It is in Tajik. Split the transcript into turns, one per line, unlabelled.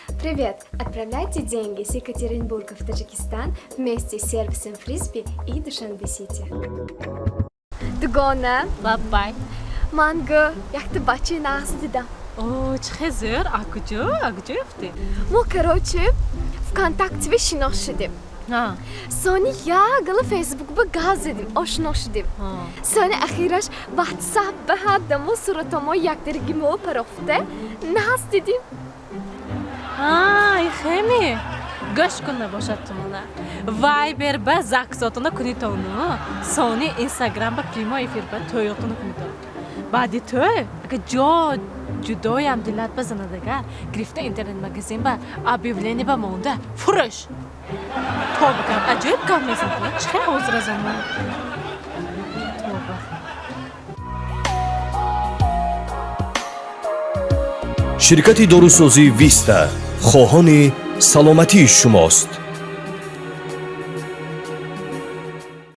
Привет! Отправляйте деньги с Екатеринбурга в Таджикистан вместе с сервисом Фрисби и Душанбе Сити. Дугона,
Лаббай.
Ман гӯ якта бачаи нағз дидам.
О, чӣ хел зӯр! А куҷо? А куҷо ёфтӣ?
Мо, короче, ВКонтакте шинос шудем. Сони ягала Фейсбукба гап задем, ошно шудем. Сони ахираш Ватсап ба ҳаддамо суратомо якдигаримо парохта нағз дидим.
Ай, хеми. Гӯш кун, набошад тумона. Вайбер ба заксотона кунитону. Сони Инстаграм ба прямой эфир ба тӯётона кунитон. Баъди тӯй, ага ҷо ҷудоям дилат базанадагар, гирифта интернет магазин ба объявление ба монда фурӯш. Тоба гап, аҷоиб гап мезанад. Чӣ хел ҳозира замон. Тоба.
Ширкати дорусозии «Виста» хоҳони саломатии шумост.